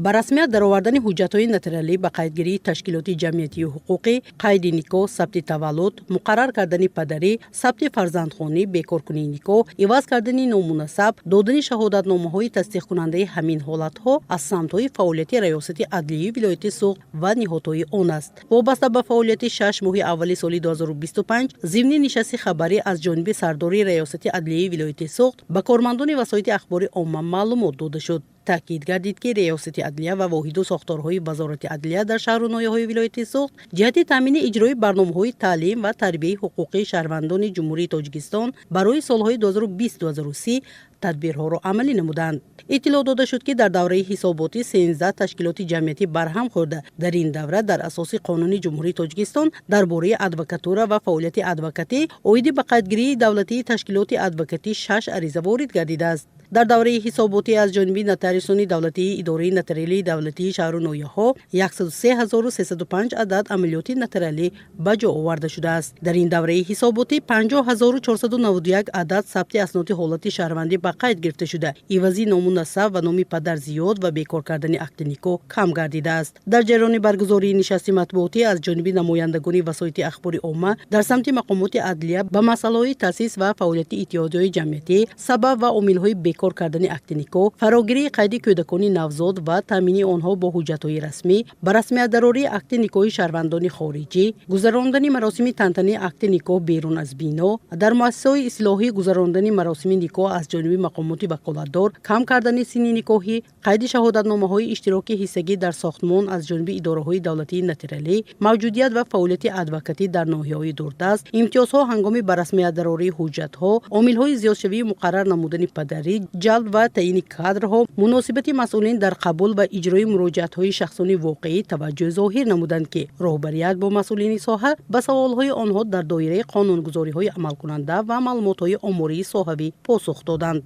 Ба расмият даровардани ҳуҷҷатҳои нотариалӣ, ба қайдгирии ташкилоти ҷамъиятию ҳуқуқӣ, қайди никоҳ, сабти таваллуд, муқаррар кардани падарӣ, сабти фарзандхонӣ, бекоркунии никоҳ, иваз кардани ному насаб, додани шаҳодатномаҳои тасдиқкунандаи ҳамин ҳолатҳо аз самтҳои фаъолияти Раёсати адлияи вилояти Суғд ва ниҳодҳои он аст. Вобаста ба фаъолияти 6 моҳи аввали соли 2025, зимни нишасти хабарӣ аз ҷониби сардори Раёсати адлияи вилояти Суғд ба кормандони васоити ахбори омма маълумот дода шуд. Таъкид гардид, ки Раёсати адлия ва воҳиду сохторҳои Вазорати адлия дар шаҳру ноҳияҳои вилояти Суғд ҷиҳати таъмини иҷрои барномаҳои таълим ва тарбияи ҳуқуқии шаҳрвандони Ҷумҳурии Тоҷикистон барои солҳои 2020-2030 тадбирҳоро амалӣ намуданд. Иттилоъ дода шуд, ки дар давраи ҳисоботӣ 13 ташкилоти ҷамъиятӣ барҳам хӯрда, дар ин давра дар асоси Қонуни Ҷумҳурии Тоҷикистон дар бораи адвокатура ва фаъолияти адвокатӣ оиди ба қайдгирии давлатии ташкилоти адвокатӣ шаш ариза ворид гардидааст. Дар давраи ҳисоботӣ аз ҷониби нотариусони давлатии идораи нотариалии давлатии шаҳру ноҳияҳо 103 305 адад амалиёти нотариалӣ ба ҷо оварда шудааст. Дар ин давраи ҳисоботӣ 50 491 адад сабти асноди ҳолати шаҳрвандӣ ба қайд гирифта шуда, ивази ному насаб ва номи падар зиёд ва бекор кардани акди никоҳ кам гардидааст. Дар ҷараёни баргузории нишасти матбуотӣ аз ҷониби намояндагони васоити ахбори омма дар самти мақомоти адлия ба масъалаҳои таъсис ва фаъолияти иттиҳодияҳои ҷамъиятӣ, сабаб ва омилҳои бекор кардани акди никоҳ, фарогирии қайди кӯдакони навзод ва таъмини онҳо бо ҳуҷҷатҳои расмӣ, ба расмиятдарории акди никоҳи шаҳрвандони хориҷӣ, гузарондани маросими тантании акди никоҳ берун аз бино, дар муассисаҳои ислоҳӣ гузарондани маросими никоҳ аз ҷониби мақомоти ваколатдор, кам кардани синни никоҳӣ, қайди шаҳодатномаҳои иштироки ҳиссагӣ дар сохтмон аз ҷониби идораҳои давлатии нотариалӣ, мавҷудият ва фаъолияти адвокатӣ дар ноҳияҳои дурдаст, имтиёзҳо ҳангоми ба расмиятдарории ҳуҷҷатҳо, омилҳои зиёдшавии муқаррар намудани падарӣ, ҷалб ва таъини кадрҳо, муносибати масъулин дар қабул ва иҷрои муроҷиатҳои шахсони воқеӣ таваҷҷӯҳ зоҳир намуданд, ки роҳбарият бо масъулини соҳа ба саволҳои онҳо дар доираи қонунгузориҳои амалкунанда ва маълумотҳои омории соҳавӣ посух доданд.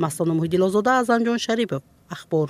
Мастона Муҳиддилозода, Аъзамҷон Шарипов, Ахбор.